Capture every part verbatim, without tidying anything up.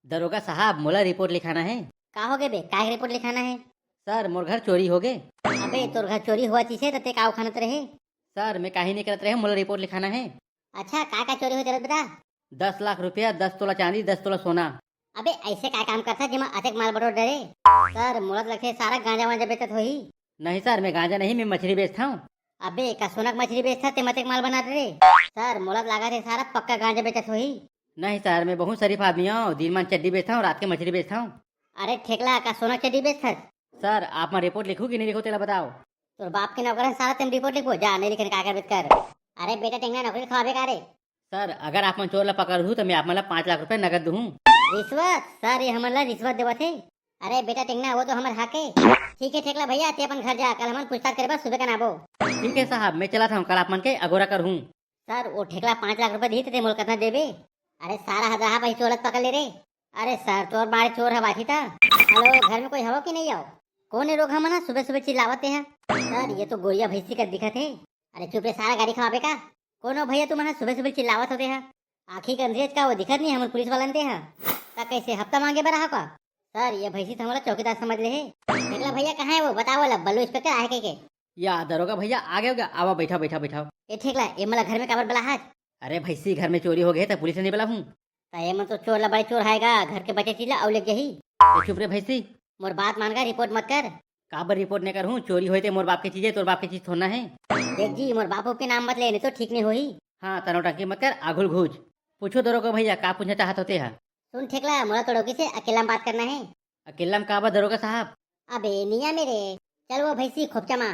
दरोगा साहब, मोला रिपोर्ट लिखाना हे। का होगे बे, काय रिपोर्ट लिखाना हे? सर, मोर घर चोरी होगे। अबे, तोर घर चोरी होवत हे त ते का उखानत रहे? सर, मैं काही नहीं करत रहे, मोला रिपोर्ट लिखाना हे। अच्छा, का का चोरी होगे बता? दस लाख रुपया, दस तोला चांदी, दस तोला सोना। अबे, ऐसे का काम करता जेमा अतेक माल बटोर डरे? सर, मोला तो लगथे सारा गांजा वांजा बेचत होही। नहीं सर, मैं गांजा नहीं, मैं मछली बेचता हूँ। अबे, का सोना के मछली बेचता ते मतेक माल बना डरे? सर, मोला तो लागत हे सारा पक्का गांजा बेचत होही। नहीं सर, मैं बहुत शरीफ आदमी हूँ, दिन मान चड्डी बेचता हूँ, रात के मछली बेचता हूँ। अरे ठेकला, का सोना के चड्डी बेचथस? सर, आप मन रिपोर्ट लिखू कि नहीं लिखू, तेला बताओ। तोर बाप के नौकर हन सारा, तेम रिपोर्ट लिखबो, जा, नहीं लिखे का करबे कर। अरे बेटा टेंगना, नौकरी खवाबे का रे? सर, अगर आप मन चोर ला पकड़हू, तो मैं आप मन ला पाँच लाख रुपए नगद दूहूँ। रिश्वत? सर, ये हमन ला रिश्वत देवत हे। अरे बेटा टेंगना, वो तो हमर हक हे। ठीक है ठेकला भैया, ते अपन घर जा, कल हमन पूछताछ करे बर सुबह कन आबो। ठीक है साहब, मैं चलत हूँ, कल आप मन के अगोरा करहूँ। सर, वो ठेकला पाँच लाख रुपए दिही, ते मोला कतना देबे? अरे सारा हदराहा भाई चोर ला पकड़ ले रे। अरे सर, तोर मारे चोर ह बाची ता। हेलो, घर में कोई हवो कि नहीं हवो? कौन है रोगहा मन ह? सुबह सुबह चिल्लावत हे। सर, ये तो गोरिया भैंसी का दिखत हे। अरे चुप रे, सारा गाड़ी खवाबे का? कौन हो भैया तुमन ह सुबह सुबह चिल्लावत होते ह? आँखी के अंधेरे का वो दिखत नहीं, हमन पुलिस वालन ते ह। ता कैसे हफ्ता मांगे बर आहा का? सर, ये भैंसी तो हमला चौकीदार समझ ले हे। देखला भैया, कहाँ है वो? बताओ ला, बल्लू इंस्पेक्टर आहे के के? या दरोगा भैया, आ गए हो क्या? आवा, बैठा, बैठा, बैठा। ए ठेकला, ए मला घर में काबर बलाहत? अरे भैंसी, घर में चोरी होगे त पुलिस नहीं बलाहूँ। ता ये मन तो चोर ला बड़े चोर हायगा, घर के बचे चीज ला अउ लेग जाही। ए चुप रे भैंसी। मोर बात मान गा, रिपोर्ट मत कर। काबर रिपोर्ट नहीं करहूँ? चोरी होए ते मोर बाप के चीज हे, तोर बाप के चीज थोड़ा ना हे। देख जी, मोर बाप के नाम मत ले, नहीं तो ठीक नहीं होही। हाँ, त नौटंकी मत कर, आघुल घूच। पूछो दरोगा भैया, का पूछना चाहत होते ह? सुन ठेकला, मोला तो डौकी से अकेला में बात करना हे। अकेला में काबर दरोगा साहब? अबे निया मेरे, चल वो भैंसी खोपचा मा।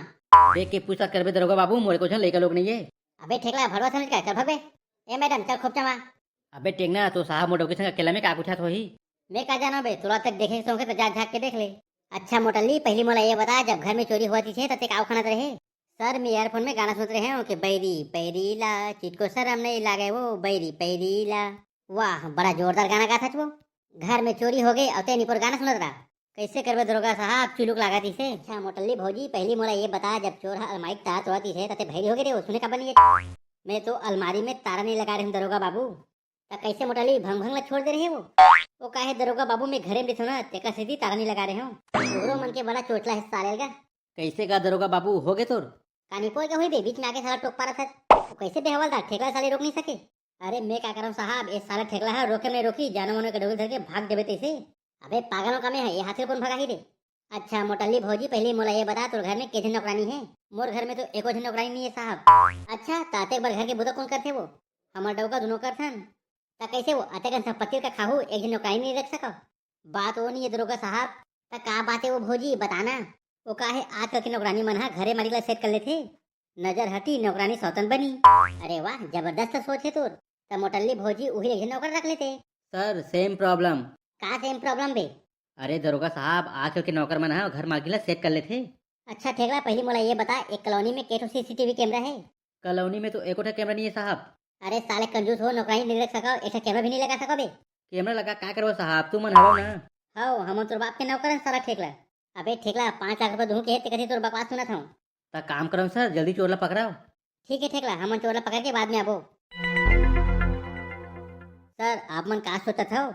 देख के पूछताछ करबे दरोगा बाबू, मोरे को झन लइका लोग नहीं है। अबे ठेकला, भड़वा समझ का, चल भगबे। ए मैडम, चल खोपचा मा। अबे टेंगना, तो साहब मोर डौकी संग अकेला में का पूछत होही? मैं का जाना बे, तोला तक देखे के शौक हे तो जा झांक के देख ले। अच्छा मोटल्ली, पहली मोला ये बता, जब घर में चोरी होवत हे त ते का उखानत रहे? सर, मैं ईयरफोन में गाना सुनत रहे हूँ कि बैरी बैरी ला, चिटको शरम नहीं लागे वो बैरी बैरी ला। वाह, बड़ा जोरदार गाना गाथस वो। घर में चोरी होगे अउ ते निपोर गाना सुनत रहा। कैसे करबे दरोगा साहब, चुलुक लागत इसे। अच्छा मोटल्ली भौजी, पहली मोला ये बता, जब चोर ह अलमारी के ताला तोड़त इसे, त ते भैरी होगे रे, वो सुने का बनी? मैं तो अलमारी में ताला नहीं लगा रहे हूँ दरोगा बाबू। त कैसे मोटल्ली, भंग भंग ला छोड़ दे रहे वो? वो काहे दरोगा बाबू, मैं घरे में रहिथों ना, तेकर सेती ताला नहीं लगा रहे हूँ। तोरो मन के बड़ा चोचला है साले का। कैसे का दरोगा बाबू, होगे तोर? का निपोर के होई बे, बीच में आके साला टोक पारत है। वो कैसे बे हवलदार, ठेकला साले रोक नहीं सके? अरे मैं का करम साहब, ए साला ठेकला है, रोके में रोकी, जानो मनो के डोगल धर के भाग देबे तैसे। अबे पागलों का में है, ये हाथ से कौन भगाही रे? अच्छा मोटल्ली भौजी, पहले मोला ये बता, तोर घर में के झन नौकरानी है? मोर घर में तो एको झन नौकरानी नहीं है साहब। अच्छा, त अतेक बड़ घर के बुता कौन करथे वो? हमर डौका दुनों करथन। त कैसे वो अतेक संपत्ति का खाहू, एक झन नौकरानी नहीं रख सकव? बात वो नहीं है दरोगा साहब। त का बात है वो भौजी, बताना। वो का है, आजकल के नौकरानी मन हा घरे मालिक ला सेट कर लेथे। नजर हटी, नौकरानी सौतन बनी। अरे वाह, जबरदस्त सोच है तोर। त मोटल्ली भौजी उही एक झन नौकर रख लेते। सर, सेम प्रॉब्लम। का सेम प्रॉब्लम बे? अरे दरोगा साहब, आजकल के नौकर मन हा घर मालकिन ला सेट कर लेथे। अच्छा ठेकला, पहली मोला ये बता, एक कॉलोनी में के ठो सीसीटीवी कैमरा है? कॉलोनी में तो एको ठा कैमरा नहीं है साहब। अरे साले कंजूस हो, नौकरानी नहीं रख सका, एक ठा कैमरा भी नहीं लगा सका बे? कैमरा लगा का करबो साहब, तुमन हवो ना। हव, हमन तोर बाप के नौकर हन साला ठेकला। अबे ठेकला, पाँच लाख रुपया दूहूं के हे, ते कथे तोर बकवास सुनत हूँ। त काम करम सर, जल्दी चोर ला पकड़ाओ। ठीक है ठेकला, हमन चोर ला पकड़ के बाद में आबो। सर, आप मन का सोचत हव?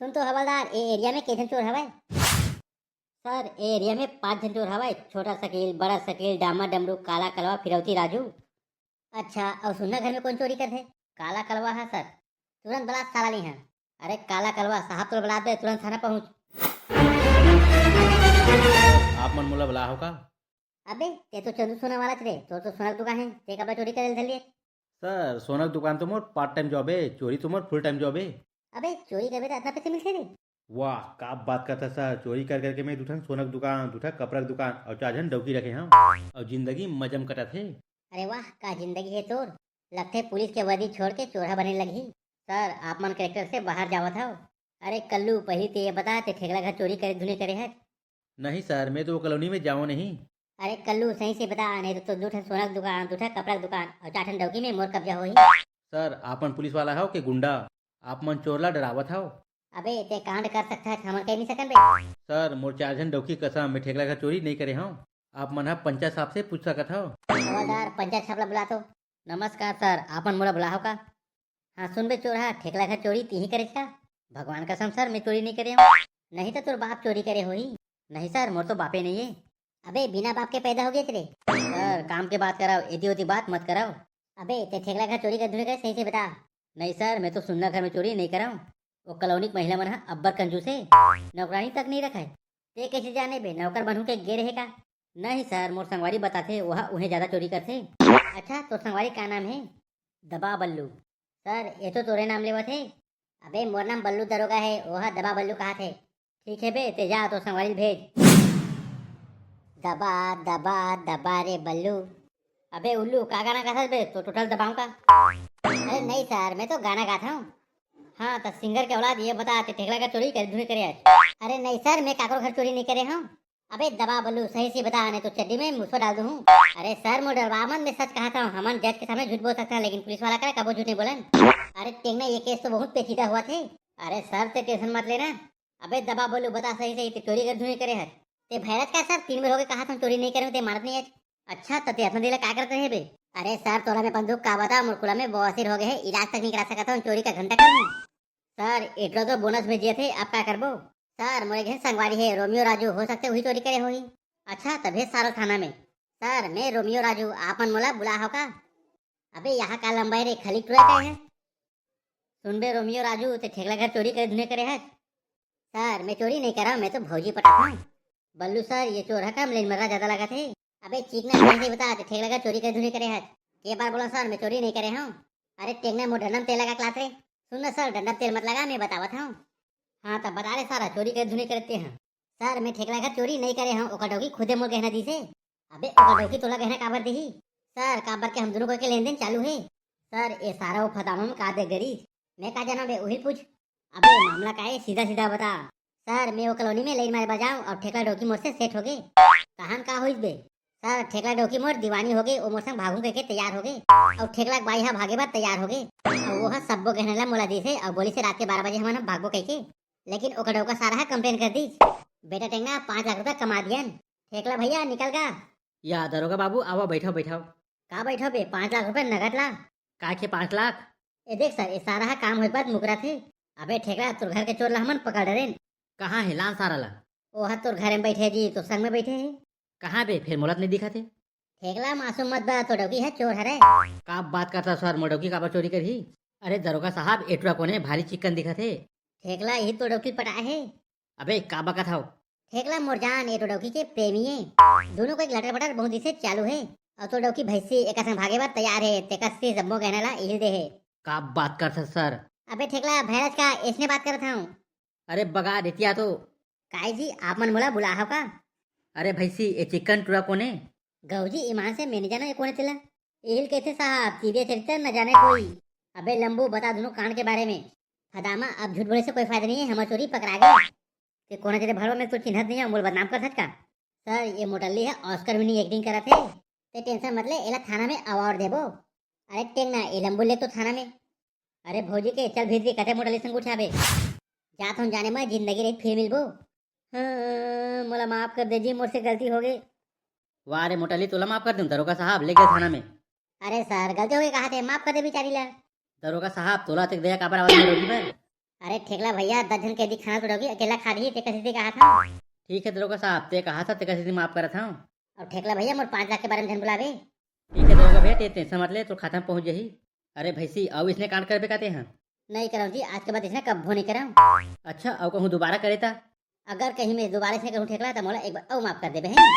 सुन तो हवलदार, ए एरिया में के झन चोर हवय? सर, ए एरिया में पांच झन चोर हवय, छोटा शकील, बड़ा शकील, डामा डमरू, काला कलवा, फिरौती राजू। अच्छा, अउ सुनना घर में कौन चोरी करथे? काला कलवा हा सर। तुरंत बला साला नहीं है। अरे काला कलवा, साहब तो बला दे, तुरंत थाना पहुंच। आप मन मोला बला हो का? अबे, ते तो चंदू सोना वाला रे, तोर तो सोना के दुकान है, ते काबर चोरी करे धर लिए? सर, सोना के दुकान तो मोर पार्ट टाइम जॉब है, चोरी तो मोर फुल टाइम जॉब है। अबे, चोरी करबे तो इतना पैसे मिलते रे? वाह, का बात करता सर, चोरी कर करके मैं दू ठन सोना के दुकान, दू ठन कपड़ा के दुकान और चार झन डौकी रखे हूँ और जिंदगी मजम कटत है। अरे वाह, का जिंदगी है तोर। लगथे पुलिस के वर्दी छोड़ के चोरहा बने लगही। सर, आप मन कैरेक्टर से बाहर जावत हव। अरे कल्लू, पहली ते ये बता, ते ठेकला घर चोरी करे धुने करे है? नहीं सर, मैं तो वो कॉलोनी में जाऊँ नहीं। अरे कल्लू, सही से बता, नहीं तो, तो दू ठन सोना के दुकान, दू ठन कपड़ा के दुकान और चार ठन डौकी में मोर कब्जा होही। सर, आप मन पुलिस वाला हव के गुंडा? आप मन चोर ला डरावत हव। अबे, ते कांड कर सकता है, हमन कह नहीं सकन बे। सर, मोर चार झन डौकी कसम, मैं ठेकला घर चोरी नहीं करे हव। आप मन ह पंचायत साहब से पूछ सकत हव। हवलदार, पंचायत साहब ला बुला तो। नमस्कार सर, आप मन मोला बुलाहव का? हाँ, सुन बे चोरहा, ठेकला घर चोरी तिही करेस का? भगवान कसम सर, मैं चोरी नहीं करे हूँ। नहीं तो तोर बाप चोरी करे होही। नहीं सर, मोर तो बापे नहीं है। अबे बिना बाप के पैदा हो गए रे। सर, काम के बात कराओ, एदी ओदी बात मत कराओ। अबे ते ठेकला घर चोरी कर धुने करे, सही से बता। नहीं सर, मैं तो सुन्ना घर में चोरी नहीं कराऊँ। वो कॉलोनी के महिला मन ह अब्बड़ कंजूस है, नौकरानी तक नहीं रखे। ते कैसे जाने बे, नौकर बनहू के गे रहे का? नहीं सर, मोर संगवारी बताथे, वह उहे ज्यादा चोरी करथे। अच्छा, तोर संगवारी का नाम है? दबा बल्लू। सर, ये तो तोरे नाम लेवत हे। अबे मोर नाम बल्लू दरोगा है, वह दबा बल्लू कहा थे। ठीक है बे, ते जा तो संगवारी भेज। दबा दबा दबा रे बल्लू। अबे उल्लू, का गाना गाथस बे? तो टोटल दबाऊं का? अरे नहीं सर, मैं तो गाना गाता हूँ। हाँ तो सिंगर के औलाद, ये बता ते ठेकला का चोरी कर धुने करे आज? अरे नहीं सर, मैं काकरो घर चोरी नहीं करे हूँ। अबे दबा बल्लू, सही से बता, नहीं तो चड्डी में मुसवा डाल दूँ। अरे सर, मोर डरवा मत, मैं सच कहा था, हमन जज के सामने झूठ बोल सकते हैं, लेकिन पुलिस वाला का कबो झूठ नहीं बोलन। अरे टेंगना, ये केस तो बहुत पेचीदा हुआ थे। अरे सर, ते टेंशन मत लेना। अबे दबा बल्लू, बता सही सही, ते चोरी कर धुने करे हस? ते भैरत का सर, तीन बेर हो गए कहा था चोरी नहीं करे, ते मानत नहीं है। अच्छा, त ते अतना देर ले का करत रहे बे? अरे सर, तोला मैं अपन दुख का बता, मोर कुला में बवासीर हो गए है, इलाज तक नहीं करा सकत हूँ, चोरी का घंटा कर दूँ। सर, एटलो तो बोनस में जियत है, अब का करबो? सर, मोरे घर संगवारी है, रोमियो राजू, हो सकते वही चोरी करे होही। अच्छा, तभे सारा थाना में। सर, मैं रोमियो राजू, आप मन मोला बुला हो का? अबे यहाँ का लंबाई रे, खाली टुरा का है। सुन बे रोमियो राजू, ते ठेकला घर चोरी करे धुने करे हस? सर, मैं चोरी नहीं करा, मैं तो भौजी पटात हूँ। बल्लू सर, ये चोर है काम लेन मर्रा ज्यादा लगा थे। अबे चीकना, सही से बता, ते ठेकला घर चोरी करे धुने करे हस? के बार बोला सर, मैं चोरी नहीं करे हूँ। अरे टेंगना, मोर डंडम तेल लगा के लात रे। सुन ना सर, डंडम तेल मत लगा, मैं बतावत हूँ। हाँ तब बता रे सारा, चोरी करे धुने करे ते हैं? सर, मैं ठेकला घर चोरी नहीं करे हूँ, ओकर डौकी खुदे मोर गहना दीसे। अबे ओकर डौकी तोला गहना काबर दीही? सर, काबर के हम दोनों के लेन देन चालू है। सर, ये सारा वो फदामा में का दे गरीस, मैं का जाना बे, वही पूछ। अबे मामला का है, सीधा सीधा बता। सर, मैं वो कॉलोनी में लाइन मारे बर जाऊं और ठेकला डौकी मोर से सेट हो गए। कहान का होइस बे? सर, ठेकला डौकी मोर दीवानी हो गई, वो मोर संग भागू कह के तैयार हो गए। और ठेकला के बाई हा भागे बर तैयार हो गए। और वो हा सब्बो गहना ला मोला दीसे और बोलिसे रात के बारह बजे हमन भागबो कह के। लेकिन ओकर डौका सारा हा कंप्लेन कर दीस। बेटा टेंगना, पाँच लाख रुपया कमा दियन। ठेकला भैया निकल गा। या दरोगा बाबू, आवा, बैठो बैठो। का बैठो बे, पाँच लाख रुपया नगद ला। का के पाँच लाख? ए देख सर, ये सारा हा काम होए के बाद मुकरा थे। अबे ठेकला, तोर घर के चोर ला हमन पकड़ डरेन। कहाँ है? लान सारा ला। ओहा तोर घर में बैठे जी, तोर संग में बैठे है। कहाँ बे? फिर मोला तो नहीं दिखा थे। ठेकला, मासूम मत बा, तोर डौकी है चोर हरे। का बात करता सर, मोर डौकी काबर चोरी करही? अरे दरोगा साहब, एटुरा कोने भारी चिक्कन दिखा थे। ठेकला, यही तोर डौकी पटाए है। अबे का बकत हव? ठेकला मोर जान, ए तो डौकी के प्रेमी हे। दोनों को एक लटर पटर बहुत दिन से चालू हे। अउ तो डौकी भैंसी एकर संग भागे बर तैयार हे, तेकर से जम्मो गहना ला इहिल दे हे। का बात करथस सर? अबे ठेकला भैरस का ऐसने बात करत हूँ। अरे बगा देतिया तो। काय जी, आप मन मोला बुला हव का? अरे भैंसी, ए चिकन टुरा कोने? गौ जी, ईमान से मैं नहीं जाना ये कोने तेला। इहिल कहते साहब, सीबीआई चरित्र न जाने कोई। अबे लंबू, बता दोनों कांड के बारे में। फदामा, अब झूठ बोले से कोई फायदा नहीं है, हमार चोरी पकड़ा गया। ते कोन हे तेरे भड़वा में तो चिन्हत नहीं है, मोला बदनाम कर सकता। सर, ये मोटल्ली है, ऑस्कर विनिंग एक्टिंग करत है। ते टेंशन मत ले, एला थाना में अवार्ड देबो। अरे टेंगना, ए लंबू ले तो थाना में। अरे भौजी के चल भीतरी, कते मोटल्ली संग उठाबे। जात हूँ जाने मैं, जिंदगी रही फिर मिलबो। हाँ, मोला माफ कर दे जी, मोर से गलती हो गई। वाह रे मोटल्ली, तोला माफ कर दूं दरोगा साहब, ले गए थाना में। अरे सर, गलती हो गई कहा थे, माफ कर दे बेचारी ला। दरोगा साहब, तोला तक दया काबर आवत है रोगी पर? अरे ठेकला भैया, दस झन कैदी खाना तो डौकी अकेला खा रही, तेकर सेती कहा था। ठीक है दरोगा साहब, ते कहा था, तेकर सेती माफ करत हूँ। और ठेकला भैया, मोर पाँच लाख के बारे में झन बुलावे। ठीक है दरोगा भैया, ते टेंशन मत ले, तोर खाता में पहुँच जाही। अरे भैंसी, अउ इसने कांड करबे का ते ह? नहीं करम जी, आज के बाद इसने कब्बो नहीं करम। अच्छा, अउ कहूँ दोबारा करे ता? अगर कहीं मैं दोबारा से कहूँ ठेकला, तो मोला एक बार अउ माफ कर देबे है।